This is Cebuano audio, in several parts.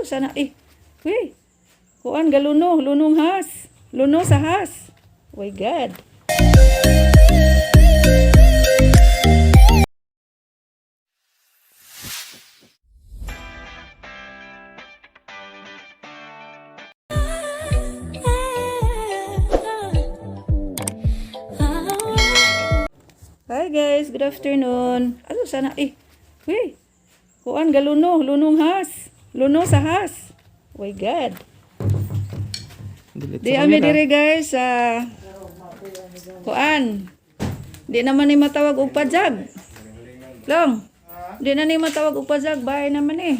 Ano sana eh. Uy. Kuan galuno, lunong has. Luno sa has. Oh my God. Hi guys, good afternoon. Ano sana eh. Uy. Kuan galuno, lunong has. Luno sa has. Oh my God. Di ami dire guys sa kuan. Di naman ni matawag og pajag. Long. Di na ni matawag og pajag, bye naman eh.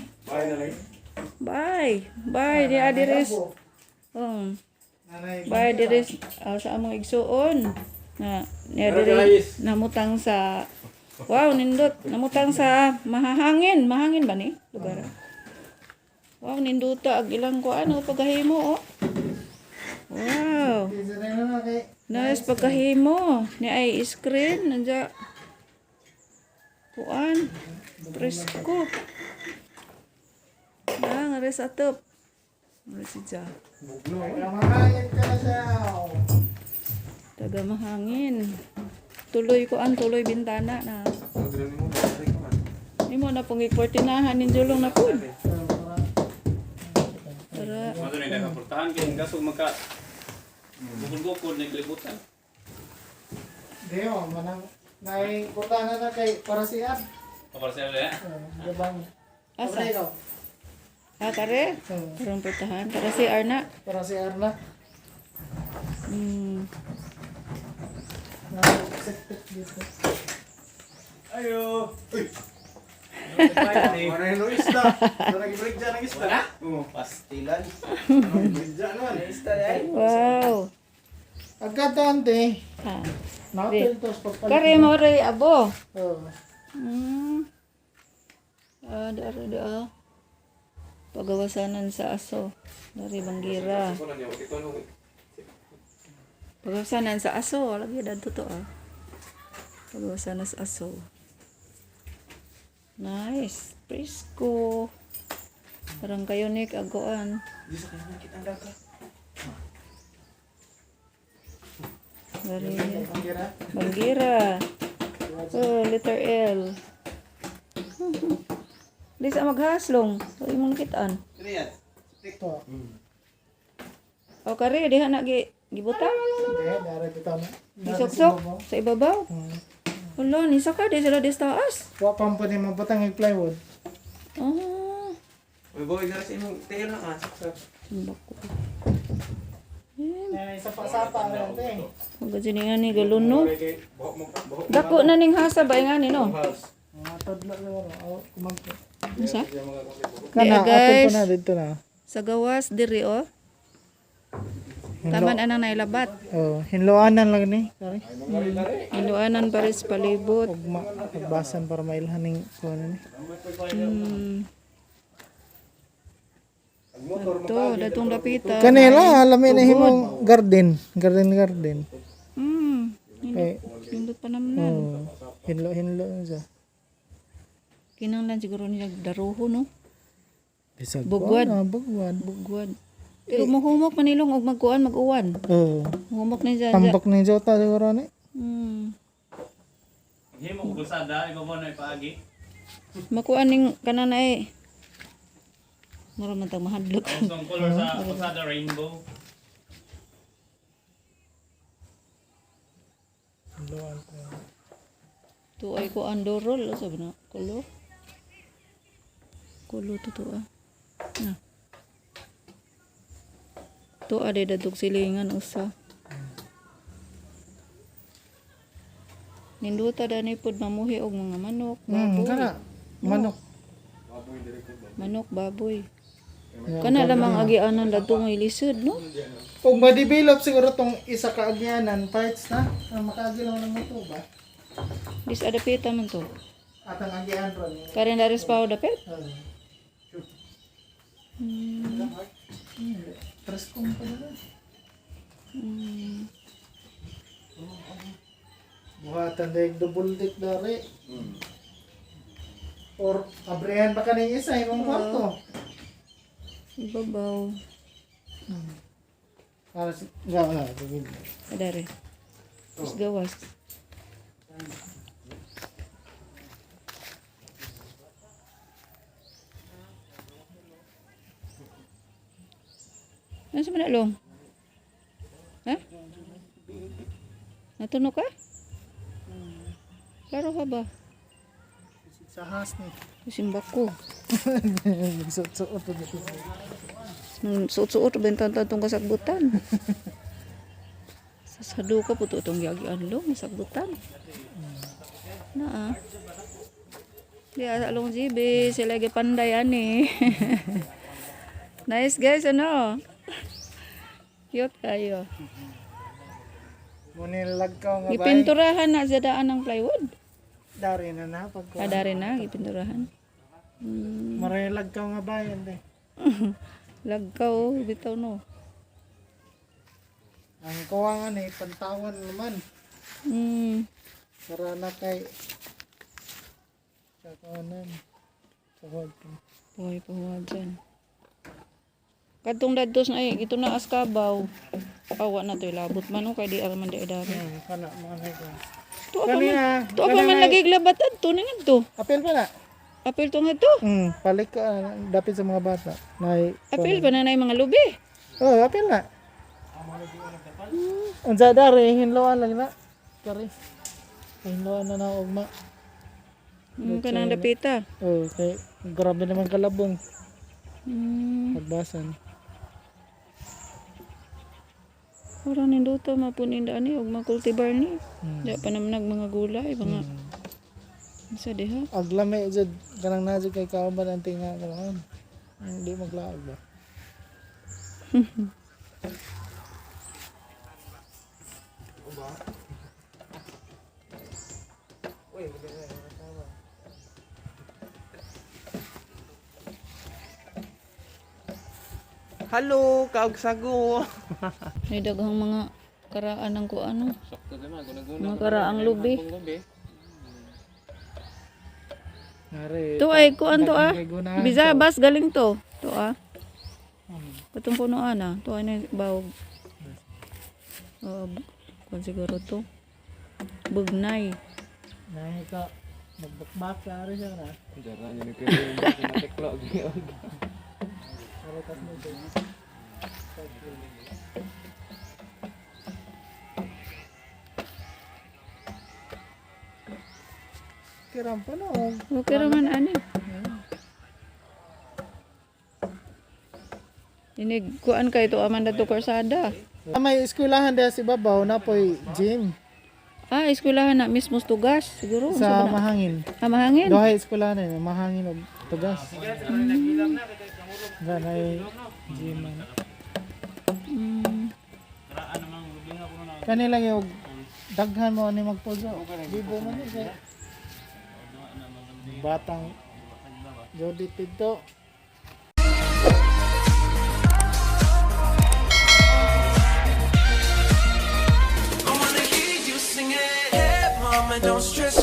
Bye. Bye di adires. Oh. Bye dires sa among igsuon. Na niya dire namutang sa. Wow, nindot. Namutang sa mahahangin. Mahangin ba ni lugar? Wow, ninduta ag ilang kuan oh, pagkahimo oh. Wow. Nice pagkahimo. Ni ay screen nandya. Kuan. Presko. Ah, nga res atop. Nga si Ja. Taga mahangin. Tuloy kuan, tuloy bintana na. Imo na pong ikortinahan nin julong na pud. Tara. Mga doon ay nakaportahan kay gasog magka bukod-bukod na kalibutan. Deo, manang nay na na kay para si Ab. O para sa ila. Gabang. Asa? Ikaw. Ah, kare? Karong putahan. Para si Arna. Para si Arna. Na septic dito. Ayo. Uy! Ano yung isda? Ano nag-break dyan ang isda? Oo. Pastilan. Ano nag-break dyan naman? Isda ay. Wow. Agkatante. Ah. Nakapiltos pagpalit. Kare mo ray abo. Oo. Ah, dari da. Pagawasanan sa aso. Dari banggira. Pagawasanan sa aso. Lagi dadto to ah. Pagawasanan sa aso. Nice. Presko. Parang kayo Nick agoan. Di sa kanya kita ang dagat. Dari Banggira. Banggira. Oh, letter L. Di sa maghaslong. Ay mong nakitaan. Ano yan? Ito. O kare, diha na gi gibutang. Hindi, dari bitaw na. Gisuksok sa ibabaw. Wala, ni saka di sila di sa taas. Wa pa po ni mabutang yung plywood. Ah, Uy, boy, gara sa imong tail na ka. Saksak. tumbak ko. Eh, isa pa sapa rin te. Ang ganyan nga ni galuno. Dako na ning hasa ba nga ni no? Mga tadlo siguro. Oh, kumagpo. Unsa? Kana, Di, guys. ato po na dito na. Sa gawas diri oh. Taman anang nailabat. Oh, hinloanan lang ni. Sorry. Inuanan pares palibot. Ugma, pagbasan para mailhan ning kuno ni. Ito, datong dapita. Kanila, lami na himong garden, garden garden. Kay Nindot pa naman na. oh, hinlo hinlo na siya. Kinanglan siguro nila daruho no. Bisag Bugwad. kuan, ah, bugwad. Bugwad. Pero muhumok manilong og magkuan mag-uwan. Oh, Muhumok ni dyan. tambak ni jota siguro ni. Himo ko kulsada, ibabaw na ipaagi. Makuan ning kanan ay mura man tang mahadlok. Ang ang color sa kulsada rainbow. Hinloan ko. Tuay ko andorol sa ba na kulo. Kulo to ah. Na. Tuwa de dadog silingan usa. Ninduta dani pod mamuhi og mga manok, baboy. Kana manok. Manok, baboy. Kana lamang agianan dadto ngay lisod, no? Kung ma-develop siguro tong isa ka agyanan parts na, ang makaagi lang ng motor ba? Dis adapita man to. Atang agian ron. Karen daris pa dapit. Oh. Preskong pa na. Buhatan dahil double deck dari. Or abrihan pa ka ng isa imong kwarto. Ibabaw. Para sa wala, wala. Adare. Tapos gawas. Ano sa manalong? Ha? Natuno ka? Klaro ka ba? Sa has ni. Simbak ko. Suot-suot pa dito. Suot-suot, bentan tong kasagbutan. Sasado ka po itong giagian lo, masagbutan. Na ah. Di asa along GB, sila gipanday ani. Nice guys, ano? Cute kayo. Munilag ka nga ba? Gipinturahan na sa daan ng plywood. Dari na na pag Kadari na, gipinturahan. Marilag ka nga ba yan de. Lagkaw, oh, bitaw no. Ang kuwangan eh pantawan naman. Para na kay Tsakanan. Tsakawag ko. Buhay pa huwag dyan. Kadtong dadtos na ay, ito na askabaw. Awa na to, ilabot man o, kay di araman di ay dari. Kana mga na ko. Tuwa pa man, Kani ah, tuwa pa man lagi glabat adto ni ngadto. Apel pa na. Apil to ngadto. Palit ka ah, dapit sa mga bata. Nay. Apil pa na na mga lubi. Oh, apel na. Unsa dari hinloan lang na. Kari. Hinloan na na ugma. Kanang dapita. Oh, kay grabe naman kalabong. Pagbasan. Ora ninduta mapunin daan ni og mga cultivar ni. Di pa naman nag mga gulay, mga Unsa diha? Aglame jud kanang na jud kay kauban ang tinga karon. Hindi maglaag ba. Hello, kaugsago. May daghang mga karaan ng kuano. Sakto naman, guna-guna. Mga karaang lubi. Lubi. Nare. To ay kuan to ah. Kay gunahan. Bizabas galing to. To ah. Katong punuan ah. To ay na bawog. Oo, kuan siguro to. Bugnay. Nay ka magbakbak ka rin siya na. Jara niya ni kayo matiklo. Para tas mo dyan. Kiram pa no. Okay raman ani. Inig kuan kay to aman dato karsada. May eskwelahan diha si Babaw na po'y gym Ah, eskwelahan na mismo sa tugas siguro. sa Mahangin. Ah, mahangin. Duhay eskwelahan na Mahangin og tugas. Ganay gym. Man. Kani lang yung daghan mo ani magpuso. Bibo man ni kay. Batang Jody Pinto. I wanna hear you sing it. Hey, mama, don't stress.